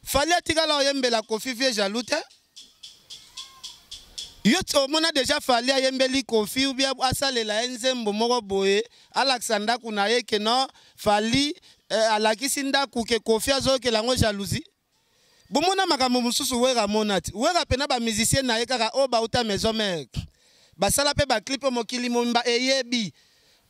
Fally atikala oyembela Koffi vieux jaloux te. Yo omona deja Fally ayembeli Koffi ou bien asalela ye nzembo moko boye alakisa ndako na ye ke non Fally eh, alakisi ndako ke Koffi azoyokela yango jalousie. Bomona makambo mosusu Werra amona ti. Werra pena ba musiciens na ye kaka oyo bauta maison mère. Basala pe ba clip mokili mobimba eyebi.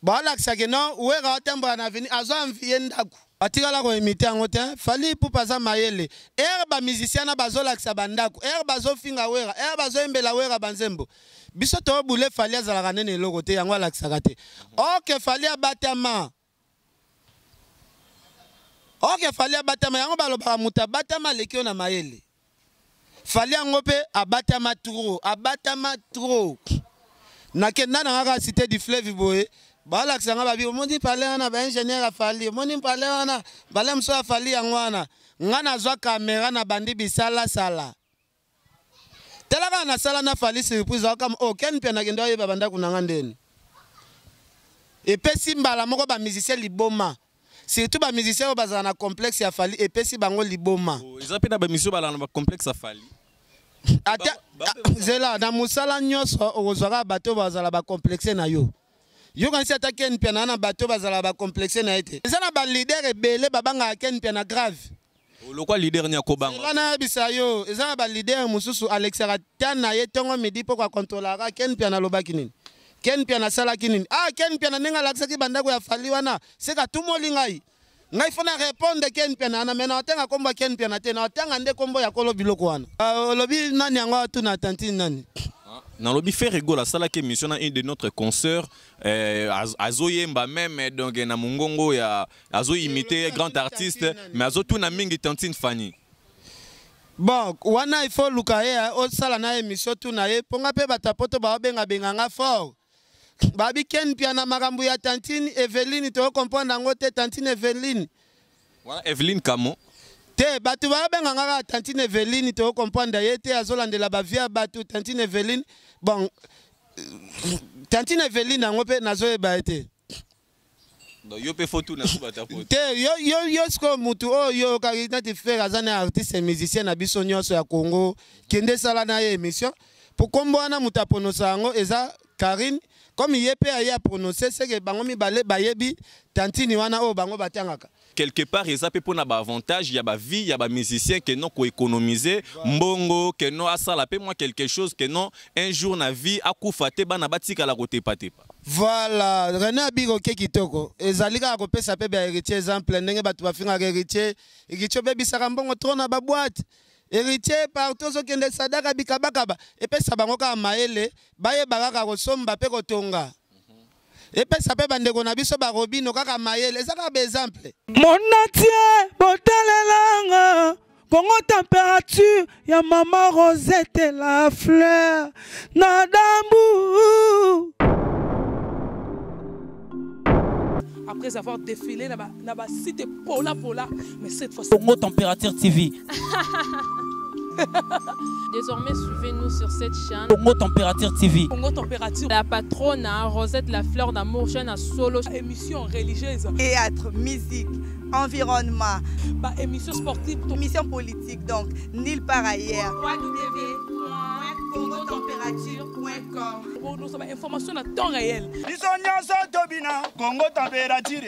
Balakisa ke non Werra atambola na avenue azo envier ndaku. Atikala ko imiter yango te. Fally Ipupa aza mayele. Heure ba musiciens na bazolakisa ba ndaku, heure bazofinga Werra, heure bazoyembela Werra ba nzembo. Biso to boule Fally azalaka nene eloko te yango alakisaka te. Or que Fally abatama. Or que Fally abatama yango balobaka moto abatama aleki yo na mayele. Fally yango pe abatama trop, abatama trop. Nakenda na nga kaka cité du fleuve boye, balakisa nga babi omoni palais wana ba ingénieur ya Fally, omoni palais wana, palais mosusu ya Fally yango wana. Nga nazwa camera na bandi bisala sala. Tala kaka nasala na Fally surprise akam oh Ken Mpiana akende ayeba bandako na nga ndeni. Epesi mbala moko ba musiciens liboma. Surtout ba musiciens oyo bazala na complexe ya Fally epesi bango liboma. Oh, eza pe na ba musiciens balala na ba complexe ya Fally. Ata zela na mosala nyonso okozwa kaka bato oyo bazala ba complexe na yo. Yokanisi ata Ken Mpiana na bato oyo bazala ba complexe na ye te. Eza na ba leader ebele babangaka Ken Mpiana grave. Lokwa leader ni akobanga. Zela nayebisa yo, eza na ba leader mosusu alekisaka temps na ye tongo midi poko akontrolaka Ken Mpiana alobaki nini. Ken Mpiana asalaki nini? Ah Ken Mpiana ndenge alakisaki bandako ya Fally wana, seka tumoli ngai. Ngai faut na répondre Ken Mpiana wana, mais na otanga kombo ya Ken Mpiana te, na otanga nde kombo ya kolo biloko wana. Uh, olobi nani yango atuna tantine nani? Nalobi Ferre Gola asalaki émission na une de notre consoeur eh, azoyemba même donc na mongongo ya azo imiter grand artiste mais azotuna mingi tantine Fanny. Bon, wana il faut luka ye osala na émission tuna ye mpo nga mpe bato ya poto baobengabenga nga fort babi Ken Mpiana makambo ya tantine Eveline to comprendre yango te tantine Eveline. Wana Eveline Kamo. Te bato babenga nga kaka tantine Eveline to comprendre ye te azolandela ba vie ya bato tantine Eveline. Bon, tantine Eveline yango mpe nazoyeba ye te. Donc yo pe faut tout na suba ta te yo yo yo sikoyo mutu oyo yo oyokaki neti Ferre aza na artiste musicien na biso nyonso ya Congo kende sala na ye émission po kombo wana mutu apronosa yango eza Carine comme ye pe aye aprononce seke bango mibale bayebi tantine wana oyo bango batangaka. Quelque part eza pe pona ba avantage ya ba vie ya ba musiciens que non ko économiser mbongo que non asala pe moi quelque chose que non un jour na vie akufa te bana batikala kotepa tepa. Voilà, René Abiro ke kitoko. Ezali kaka kopesa pe ba héritier exemple ndenge bato bafingaka héritier. Héritier obebisaka mbongo trop na ba boîte. Héritier partout ozokende sadaka bikabakaba. Epesa bango kaka mayele bayeba kaka kosomba pe kotonga. Epesa pe bandeko na biso ba Robino kaka mayele. Eza kaka ba exemple. Monatie botalelanga Congo température ya maman Rosette la fleur na dambu. Après avoir défilé na ba, na ba cité Pola Pola, mais cette fois Congo Température TV. Désormais, suivez-nous sur cette chaîne. Congo Température TV. Congo Température. La patronne, hein, Rosette La Fleur d'Amour, chaîne à solo. Émission religieuse. Théâtre, musique, environnement. Bah, émission sportive. Émission politique, donc, nulle part ailleurs. www.congotemperature.com Pour nous, information à temps réel. Congo Température.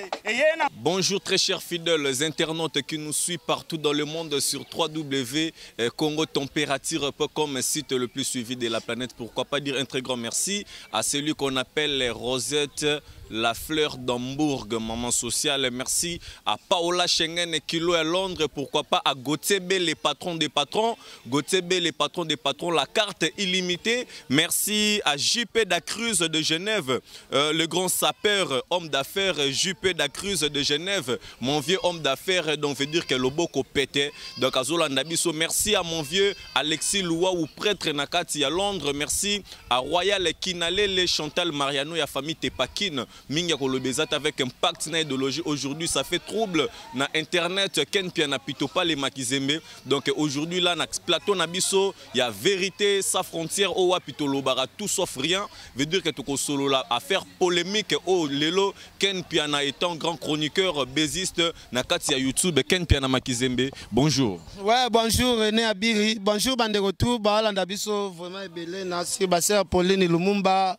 Bonjour très chers fidèles internautes qui nous suivent partout dans le monde sur www.congotemperature.com, site le plus suivi de la planète. Pourquoi pas dire un très grand merci à celui qu'on appelle Rosette la fleur d'Hambourg, maman sociale. Merci à Paola Schengen Kilo à Londres. Pourquoi pas à Gauthier B, les patrons des patrons. Gauthier B, les patrons des patrons, la carte illimitée. Merci à JP Dacruz de Genève, le grand sapeur, homme d'affaires, JP Dacruz de Genève, mon vieux homme d'affaires, donc veut dire que loboko pète. Donc Azola Ndabiso, merci à mon vieux Alexis Louaou, prêtre Nakati à Londres. Merci à Royal Kinalele, Chantal Mariano et à famille Tepakine. Minga Kolobezat avec impact na idéologie. Aujourd'hui, ça fait trouble na internet. Ken Piana Pitopa les Makizembe. Donc aujourd'hui là, na plateau Nabiso, il y a vérité sans frontières. frontière oyo wapi tolobaka tout sauf rien, veut dire que tokosolola affaire polémique oyo lelo Ken Piana étant grand chroniqueur baisiste na kati ya YouTube. Ken Piana Makizembe, bonjour. Ouais, bonjour René Abiri, bonjour bandeko tout balanda biso vraiment ebele na si ba sœur Pauline Lumumba,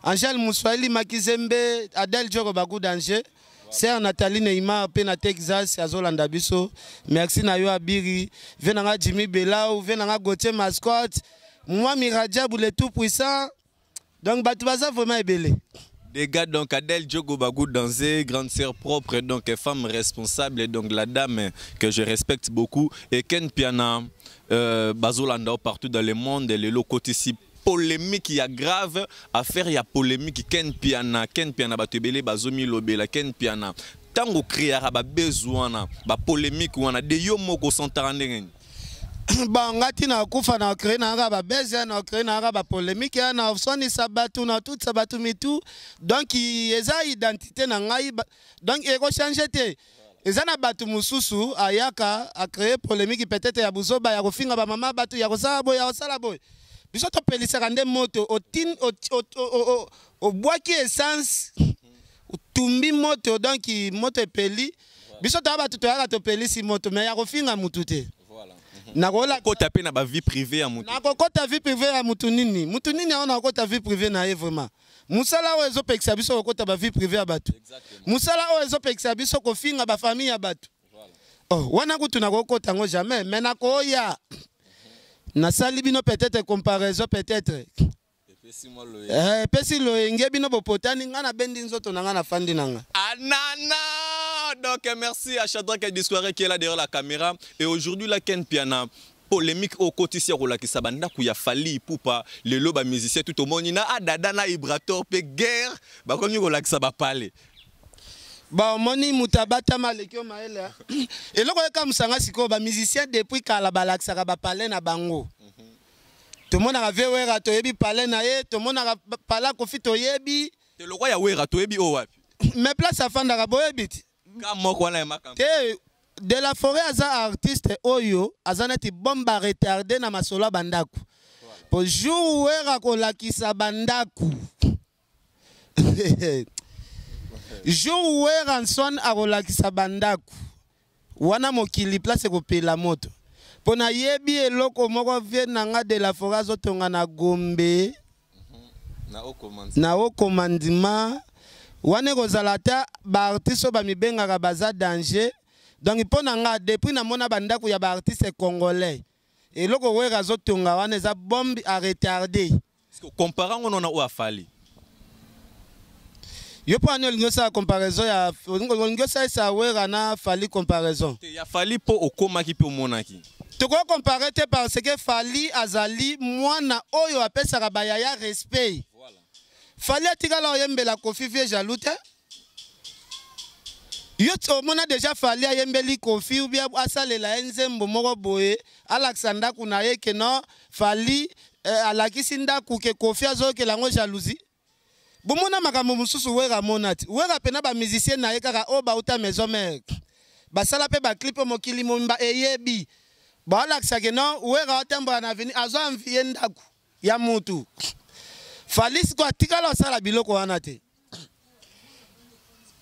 Angèle Mouswahili Makizembe, Adèle Djoko Bakou Danger, sœur Nathalie Neymar pe na Texas azolanda biso. Merci na yo Abiri, ve nanga Jimmy Belau, ve nanga Gauthier Mascotte, moi Miradia le tout puissant. Donc bato baza vraiment ebele. Des gars, donc Adèle Djogo Bagou Danzé, grande sœur propre, donc femme responsable, donc la dame que je respecte beaucoup. Et Ken Piana, Bazolanda partout dans le monde, les locaux ici, polémique, il y a grave affaire, il y a polémique. Ken Piana, Ken Piana, Batebele, Bazomi Lobela, Ken Piana. Tango créera ba besoin, ba polémique, wana de yo moko santara ndenge. Bon, nga ntina akufa na créé na nga ba buzz, na créé na nga ba polémique, na sonisa bato na tutisa bato mitu. Donc eza identité na ngai, donc ekochange te. Eza na bato mosusu ayaka acréé polémique peut-être ya buzoba, ya kofinga bamama bato, ya kosala boye, ya kosala boye. Biso topelisaka nde moto, obwaki essence, otumbi moto, donc moto epeli. Biso toya bato toyaka topelisi moto, mais ya kofinga mutu te. Nakola kota pe na ba vie privée ya mutu. Nakokota vie privée ya mutu nini? Mutu nini aona nakota vie privée na ye vraiment? Musala oyo ezopekisa biso kokota ba vie privée ya bato. Musala oyo ezopekisa biso kofinga ba famille ya bato. Oh, wana kutu nakokota yango jamais, mais nakoya. Nasali bino peut-être comparaison peut-être. Epesi loyenge bino bopotani, nga nabendi nzoto na nga nafandi na nga. Anana! Donc merci à Shadrach Discoire qui est là derrière la caméra. Et aujourd'hui là, Ken Piana, polémique au quotidien kolakisa bandako ya Fally Ipupa, lelo ba musicien tout au monde na adada na Ibrator pe guerre bakomi kolakisa ba palais. Ba omoni mutu abatama aleki yo mayele. Eloko ekamusanga sikoyo, ba musicien depuis kala balakisaka ba palais na bango. Tomonaka ve Wera, toyebi palais na ye, tomonaka palais Kofi, toyebi. Te lokwa ya Wera toyebi oyo wapi? Mais place afandaka boyebi ti. Ka moko wana ya makambo. Te, de la forêt aza artiste oyo aza neti bombe à retarder na masolo ya bandako. Po jour Wera kolakisa bandako, jour Wera Nson akolakisa bandako wana, mokili place ekopela moto. Mpo nayebi eloko moko, vie na nga de la forêt azotonga na Gombe na haut commandement wana, ekozala ata baartiste oyo bamibengaka baza danger. Donc mpo na nga, depuis namona bandako ya baartiste congolais, eloko Wera azotonga wana eza bombe à retarder. Compara ngo nona oyo afali. Yo mpo ani olingi osala comparaison ya, olingi osalisa Wera na Fally comparaison? Te, ya Fally mpo okomaki mpe omonaki. Tokoki compare te parce que Fally azali mwana oyo apesaka bayaya respect. Fally atikala oyembela Kofi vieux jaloux te. Yo omona déjà Fally ayembeli Kofi ou bien asalela ye nzembo moko boye, alakisa ndako na ye ke non, Fally alakisi ndako ke Kofi azoyokela yango jalousie? Bomona makambo mosusu Wera amona ti. Wera mpena bamusicien na ye kaka oyo bauta maison mère, basala mpe baclip mokili momba eyebi, baolakisa ke non, Wera atambola na avenue, azo envie ndako ya mutu. Fally siko atikala osala biloko wana te.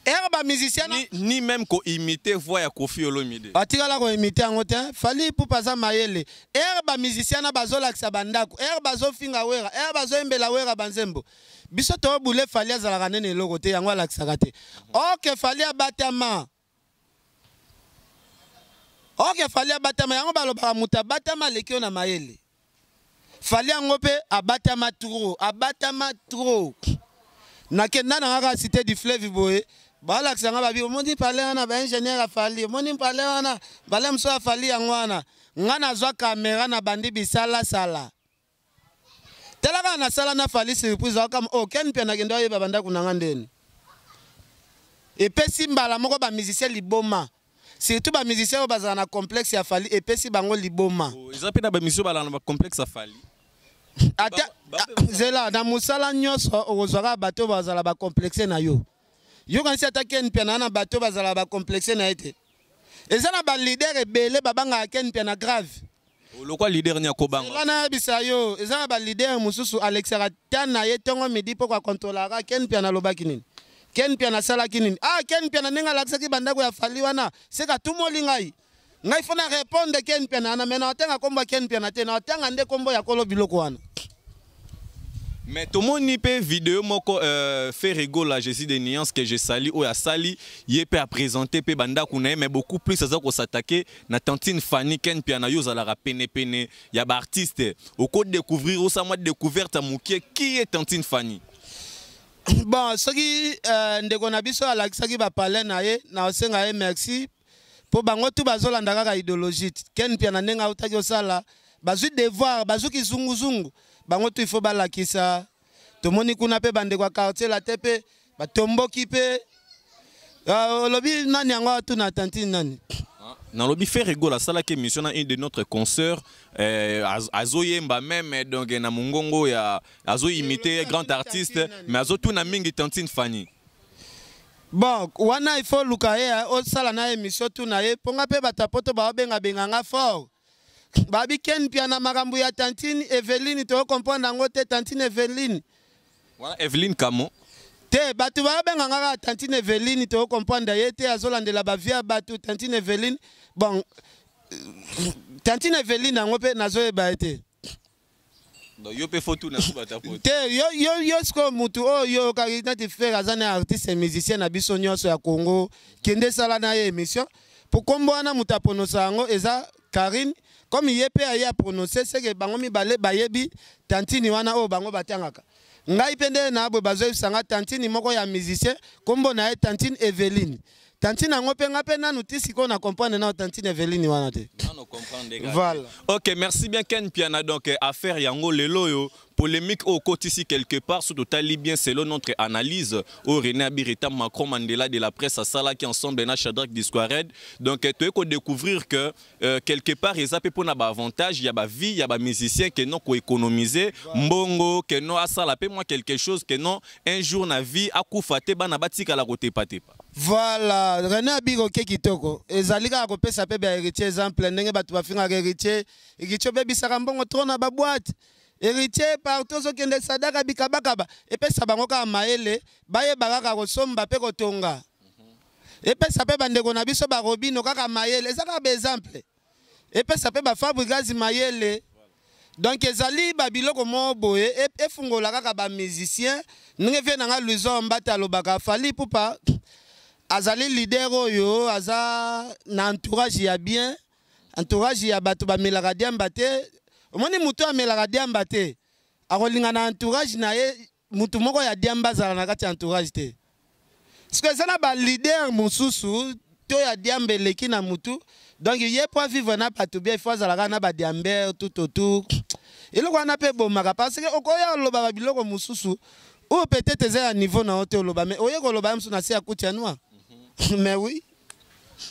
Ere bamusicien ni même koimite voix ya Kofi Olomide. Atikala koimite yango te. Fally Ipupa aza mayele. Ere bamusicien na bazolakisa bandako, ere bazofinga Wera, ere bazoyembela Wera banzembo, biso toobule. Fally azalaka nene eloko te, yango alakisaka te. Ok, Fally abatama. Ok, Fally abatama, yango balobaka moto abatama aleki yo na mayele. Fally yango mpe abatama trop, abatama trop. Nakenda na kaka Cité du Fleuve boye, balakisa nga babi: omoni palais wana, baingénieur afali, omoni palais wana, palais mosusu afali yango wana. Nga nazwa caméra na bandi bisalasala, tala kaka nasala na Fally surprise akama. O Ken mpe nakende oyeba bandako na nga ndeni epesi mbala moko bamusicien liboma, surtout bamusicien oyo bazala na complexe ya Fally, epesi bango liboma. Eza mpe na bamusicien balala na bacomplexe ya Fally. Ata zela na mosala nyonso, okozwaka bato oyo bazala bacomplexe na yo. Yokanisi ata Ken mpe na bato oyo bazala bacomplexe na ye te. Eza na baleader ebele babangaka Ken mpe na grave. Lokwa leader ni akobanga. Ela nayebisa yo, eza na baleader mosusu alekisaka ta na ye ntongo midi mpo koakontrolaka Ken Mpiana alobaki nini, Ken Mpiana asalaki nini. Ah, Ken Mpiana ndenge alakisaki bandako ya Fally wana, seka tumoli ngai. Ngai fo na répondre Ken Mpiana wana, mais naotanga nkombo ya Ken Mpiana te, naotanga nde nkombo ya kolo biloko wana. Mais tomoni mpe video moko Ferre Gola, Jésus de Nuance que je salue, oyo asali ye mpe aprésente mpe bandako na ye, mais beaucoup plus aza kos'attaquer na tantine Fanny. Ken Mpiana, yo ozalaka penepene ya baartiste, okodécouvrir, osala mwa découverte ya mokie, qui est tantine Fanny? Bon, soki ndeko na biso alakisaki bapalais na ye, na osenga ye merci, mpo bango tu bazolanda kaka idéologie. Ken Mpiana ndenge autaki osala, bazwi devoir, bazwi kizunguzungu, bango tu il faut balakisa. Tomoni kuna mpe bandeko ya Quartier Latin mpe batomboki mpe. Olobi nani yango atuna tantine nani? Nalobi Ferre Gola asalaki émission na une de notre consoeur, azoyemba même, donc na mongongo ya azoimite grand artiste, mais azotuna mingi tantine Fanny. Bon, wana il faut luka ye, osala na émission, tuna ye, mponga mpe bato ya poto baobengabenga nga fort, babi Ken Mpiana, makambo ya tantine Eveline tocomprendre yango te. Tantine Eveline. Wana Eveline Kamo. Te, bato baobenga nga kaka tantine Eveline, tocomprendre ye te, azolandela bavie ya bato. Tantine Eveline, bon, tantine Eveline yango mpe nazoyeba ye te. Donc yo mpe faut tuna so bato ya poto. Te, yo sikoyo mutu oyo yo oyokaki nati Ferre aza na artiste musicien na biso nyonso ya Congo, kende esala na ye émission, po kombo wana moto apronosa yango eza Karine. Comme ye mpe aye aprononce, seke bango mibale bayebi tantine wana oyo bango batangaka. Ngai mpe nde na boye bazoyebisa nga tantine moko ya musicien, nkombo na ye tantine Eveline. Tantine yango mpe nga mpe nanu ti sikoyo na comprendre nao tantine Eveline wana te. Nano comprendre kaka. Voilà. Ok, merci bien Ken Mpiana. Donc affaire yango lelo oyo, polémique oyo okotisi quelque part, so totali bien, selon notre analyse oyo René Abirita Macron Mandela de la presse asalaki ensemble na Shadrach Disquared, donc toye kodécouvrir que quelque part eza mpe mpona baavantage ya bavie ya bamusicien, ke non koéconomiser mbongo, ke non asala mpe mwa quelque chose, ke non un jour na vie akufa te, bana batikala kotepatepa. Voilà, René Abiro ke kitoko. Ezali kaka kopesa mpe ba héritier exemple, ndenge bato bafingaka héritier. Héritier obebisaka mbongo trop na baboîte, héritier partout ozokende sadaka bikabakaba. Epesa bango kaka mayele, bayeba kaka kosomba mpe kotonga. Epesa mpe bandeko na biso barobino kaka mayele, eza kaka baexemple. Epesa mpe bafabrigazi mayele. Donc ezali babiloko moko boye efungola kaka bamusicien, ndenge vie na nga Luison Mbate alobaka, Fally Ipupa azali leader oyo aza na entourage ya bien, entourage ya bato bamelaka diamba te. Omoni, motu amelaka diamba te akolinga na entourage na ye mutu moko ya diamba azala na kati ya entourage te, parce que eza na baleader mosusu to ya diamba eleki na mutu. Donc ye po vivre na bato bien, il faut azalaka na badiamber tout autour. Eloko wana mpe ebomaka, parce que okoya oloba babiloko mosusu oyo peut-être eza ya niveau na yo te oloba, mais oye koloba ye mosusu na se ya kuti ya noir, mais oui.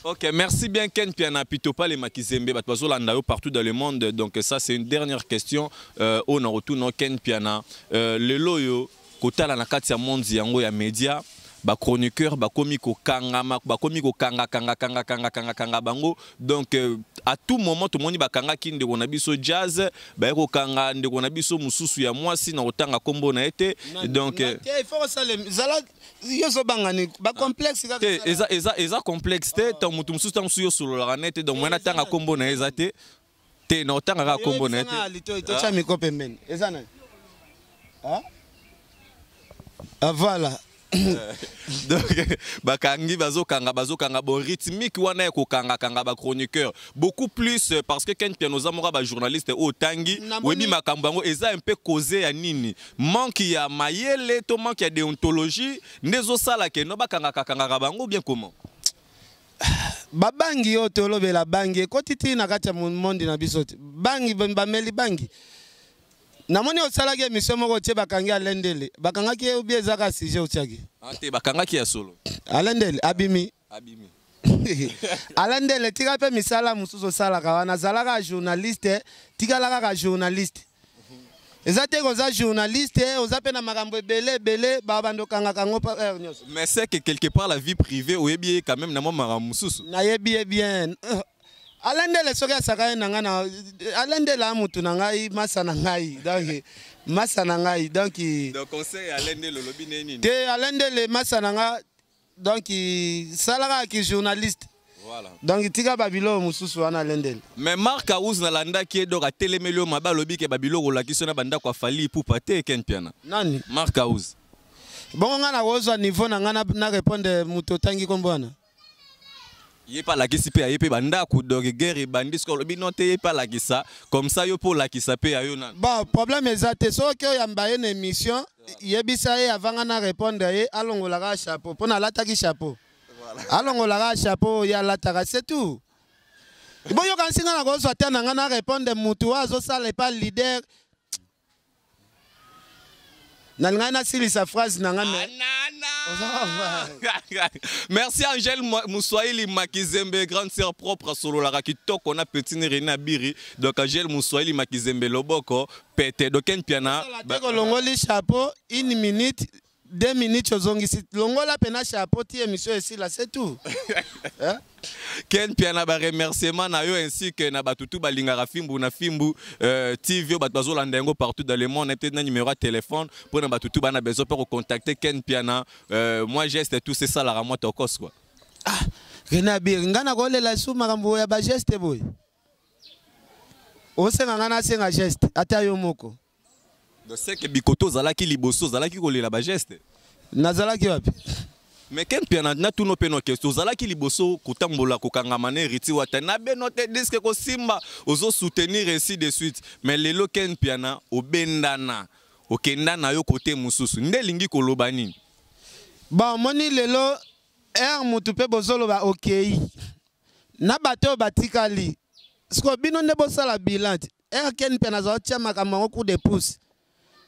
Ok, merci bien Ken Mpiana Pitopa les Makizembe, bato bazolanda yo partout dans le monde. Donc ça, c'est une dernière question on a retourné Ken Mpiana. Lelo yo kotala na kati ya monde yango ya média, ba chroniqueur bakomi kokangama, bakomi kokanga kanga kanga kanga kanga kanga bango. Donc à tout moment tomoni bakangaki ndeko na biso Jazz, baye kokanga ndeko na biso mosusu ya mwasi na kotanga kombo na ye te. Donc te, il faut kosala zala yo ozobanga bacomplexe kaka. Te, eza complexe te. Ntango motu mosusu, ntango mosusu yo osololaka ne te, donc mwana tanga kombo na ye eza te te, na otanga kaka kombo na ye te. Totya micro pembeni, eza nani? Ah? Ah, voilà. Donc bakangi, bazokanga, bazokanga. Bon, rythmique wana ya kokangakanga bachroniqueur beaucoup plus, parce que Ken Mpiana oza moko ya bajournaliste oyo otangi, oyebi makambo yango. Eza un peu cause ya nini? Manque ya mayele to manque ya déontologie nde ezosala ke no bakangaka-kangaka bango, bien comment? Babangi oyo tolobela, bangi ekoti ti na kati ya monde na biso te. Bangi, bameli bangi. Namoni osalaki émission moko, otie bakangi Alendele. Bakangaki ye obi ezaka sujet otiaki? Ah, te, bakangaki ya solo. Alendele abimi? Abimi. Alendele, tika mpe misala mosusu osalaka wana. Azalaka journaliste, tikala kaka journaliste. Eza te koza journaliste, oza mpe na makambo ebele ebele, babanda okangaka yango pa heure nyonso. Mais c'est que quelque part la vie privée oyebi ye quand même na mwa makambo mosusu. Nayebi ye bien. Alain Ndele soki asakani na ngai na Alain Ndele a mutu na ngai masa na ngai donc masa na ngai donc Donc conseil Alain Ndele olobi nde nini? Te Alain Ndele masa na ngai donc salaka ki journaliste. Voilà. Donc tika ba biloko mosusu wana Alain Ndele. Mais Marc House nalandaki ye donc atelemeli yo mabe alobi ke ba biloko olakisi yo na bandako ya Fally Ipupa te Ken Mpiana. Nani? Marc House. Bongo ngai nakozwa niveau na ngai na, na répondre moto otangi kombo wana. Ye mpe alakisi mpe aye mpe bandako donc guerre ebandi soki alobi non te ye mpe alakisa comme ça yo mpe olakisa mpe ya yo nanu. Bon problème eza te soki oyamba ye na émission yebisa ye avant nga na répondre ye alongola kaka chapeau mpo nalataki chapeau alongola kaka chapeau ye alataka c'est tout boyoka nsinga nakozwa te na nga na répondre mutu oyo azosala epa leader nalingaki nasilisa phrase na nga mais Merci Angèle Mouswahili Makizembe, grande sœur propre sololaka kitoko na petit René Abiri. Donc Angèle Mouswahili Makizembe loboko pete donc Ken Piana. Kolongoli chapeau une minute 2 minutes ozongisi longola pena chapeau ti émission esila c'est tout. Hein? Ken Piana ba remerciement na yo ainsi que na batutu balingaka fimbu na fimbu TV oyo bato bazolanda yango partout dans le monde peut-être na numéro ya téléphone pour na batutu bana besoin pour contacter Ken Piana moi geste tout c'est ça la moi tokos quoi. Ah René Abir nga na kolela su makambo ya ba geste boy. Osenga nga na senga geste ata yo moko. Donc c'est que bikoto ozalaki liboso ozalaki kolela ba geste. Nazalaki wapi? Mais Ken Mpiana na tuno pe no question ozalaki liboso kotambola kokangama na Héritier Watanabe no te disque kosimba ozo soutenir ainsi de suite mais lelo Ken Mpiana obendana okenda na yo côté mususu nde lingi koloba nini? Bon moni lelo er mutu pe bozoloba okei na bato batikali siko bino nde bosala bilan er Ken Mpiana azo tia makambo yango coup de pouce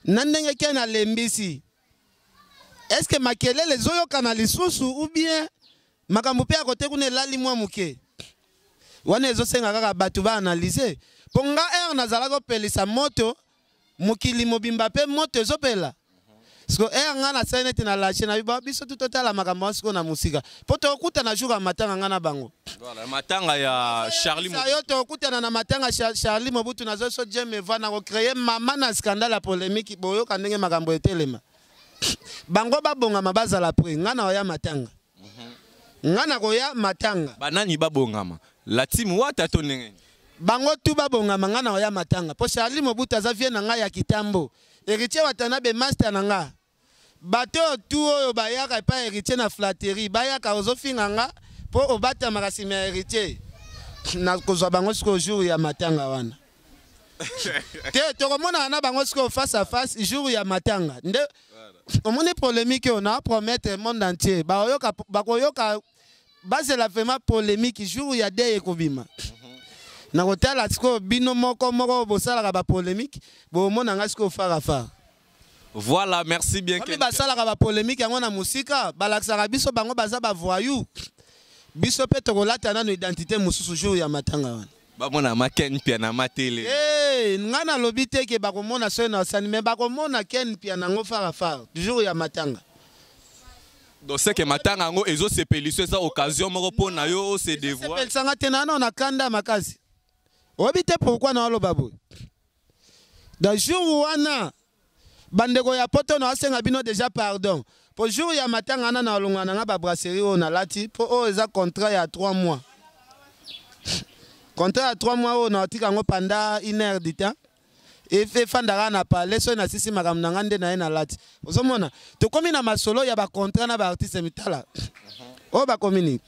na ndenge Ken alembisi. Est-ce que makelele ezoyokana lisusu ou bien makambo pe ya kote kuna elali mwa moke? Wana ezosenga kaka bato ba analyser. Po nga er nazalaki kopelisa moto mokili mobimba pe moto ezopela. Siko er nga na sali neti na lâché na biba biso tout totala makambo wana siko na mosika. Po tokutana jour ya matanga nga na bango. Voilà, matanga ya Charlie Mobutu. Yo tokutana na matanga Charlie Mobutu na zoso Dieu me voit na ko créer mama na scandale ya polémique boyoka ndenge makambo etelema. Bango babongama bazala près nga na oya matanga. Nga na koya matanga. Banani babongama? La team wata to ndenge? Bango tu babongama nga na oya matanga. Po Charlie Mobutu aza vie na nga ya kitambo. Héritier Watanabe master na nga. Bato tu oyo bayaka epa héritier na flatterie, bayaka ozofinga nga po obatamaka sima ya héritier. Na kozwa bango sikoyo jour ya matanga wana. Te tokomonana na bango sikoyo face à face jour ya matanga. Nde omoni polémique oyo na promettre monde entier. Bakoyoka, bakoyoka bazela vraiment polémique jour ya deuil ekobima. Na kotala sikoyo bino moko moko bosalaka ba polémique, bomona nga sikoyo fara fara. Voilà, merci bien. Komi basalaka ba polémique yango na musika, balakisaka biso bango baza ba voyou. Biso pe tokolata nanu identité mosusu jour ya matanga wana. Bamona ma Ken Mpiana matele. Eh, nga na lobi te ke bakomona soki na osani, mais bakomona Ken Mpiana ngo fara fara jour ya matanga. Donc c'est que matanga yango ezo sepeliso eza occasion moko po na yo se dévoiler. Ezosepelisanga te na na kanda makasi. Oyebi te pourquoi na oloba boye. Dans jour wana bandeko ya poto na asenga bino déjà pardon. Po jour ya matanga na na olonga na nga ba brasserie oyo na lati po oyo eza contrat ya 3 mois. Contrat ya 3 mois oyo na otika ngo pendant une heure du temps. Et fait fandara na parler so na sisi makambo na nga nde na ye na lati. Ozomona tokomi na masolo ya ba contrat na ba artiste mitala. Oyo bakomi nini?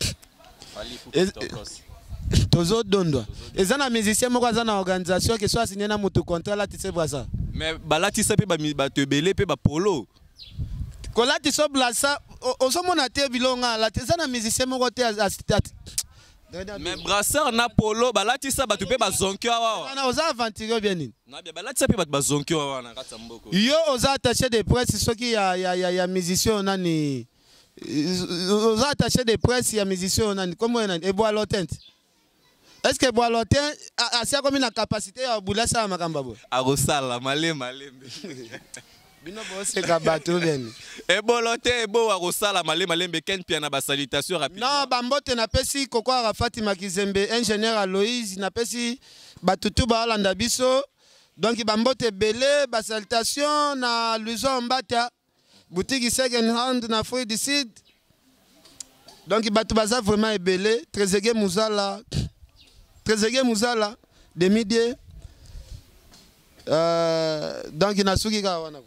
Tozodondwa. Eza na musicien moko aza na organisation ke so asigné na mutu contrat latise brasa. Mais balatisa pe bato ebele pe ba polo. Kolatisa blasa ozomona te bilonga alati eza na musicien moko te Mais brassard na polo balatisa bato pe bazonkio awa. Wana oza aventurier bien nini? Na bien balatisa pe bato bazonkio awa na kati ya mboka. Yo oza attaché de presse soki ya musicien nani? Oza attaché de presse ya musicien nani? Kombo nani? Eboa Lotin. Est-ce que Eboa Lotin a si akomi na capacité ya bulasa ya makambo boye? Akosala male malembe. Bino boseka bato bene. Ebolo te ebowa kosala malembe malembe. Ken Pia na basalutation rapide. Non, bambote napesi Koko Arafati Makizembe, ingénieur Aloïse, napesi batutu baolanda biso. Donc bambote ebele, basalutation na Luison Mbata, boutique second hand na Fruit du Sud. Donc bato baza vraiment ebele. Trezeguet Muzala, Trezeguet Muzala de Midie. Donc nasuki kaka wana.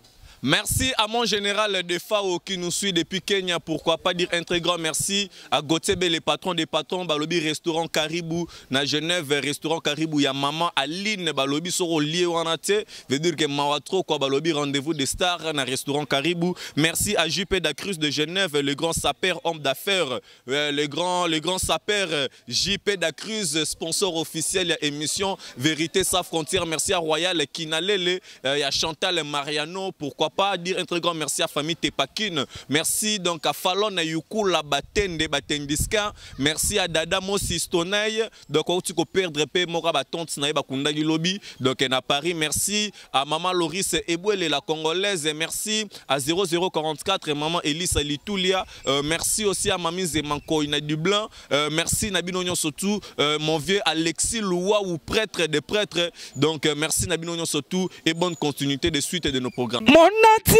Merci à mon général de FAO qui nous suit depuis Kenya. Pourquoi pas dire un très grand merci à Gauthier le patron des patrons, Balobi restaurant Caribou, na Genève, restaurant Caribou, il y a maman Aline, Balobi soro lié wanate, veut dire que Mawatro, quoi, Balobi rendez-vous des stars, na restaurant Caribou. Merci à JP Dacruz de Genève, le grand sapeur homme d'affaires, le grand sapeur JP Dacruz, sponsor officiel de l'émission Vérité sans frontières. Merci à Royal Kinalele, il y a Chantal Mariano, pourquoi pas dire un très grand merci à famille Tepakine. Merci donc à Fallon Yukula Batende Batendiska. Merci à Dada Mosistonay. Donc on tu perdre pe mora batante na bakunda lobby. Donc à Paris, merci à maman Loris Ebouele la congolaise. Merci à 0044 et maman Elisa Litoulia. Merci aussi à mamie Zemanko na Dublin. Merci Nabino surtout mon vieux Alexis Loua ou prêtre des prêtres. Donc merci Nabino surtout et bonne continuité de suite de nos programmes. Mon entier,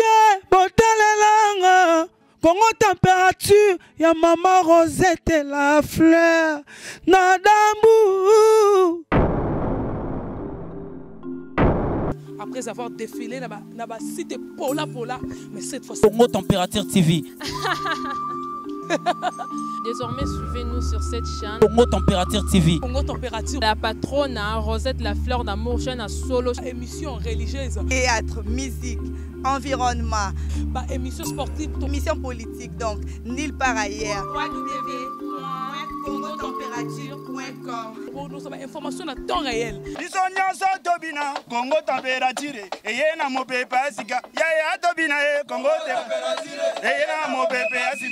botalelanga, Congo température, ya maman Rosette la fleur, Nadambu. Après avoir défilé, na ba cité Pola Pola, mais cette fois-ci. Congo Température TV. Désormais, suivez-nous sur cette chaîne. Congo Température TV. Congo Température. La patronne, hein, Rosette la fleur d'amour, chaîne à solo. Émission religieuse. Théâtre, musique, environnement. Bah, émission sportive. Émission politique, donc, nulle part ailleurs. www.congotempérature.com. Pour nous, information à temps réel. Biso nyonso tobina Congo Température eye na mopepe ya sika yaya tobina ye Congo Température eye na mopepe ya sika.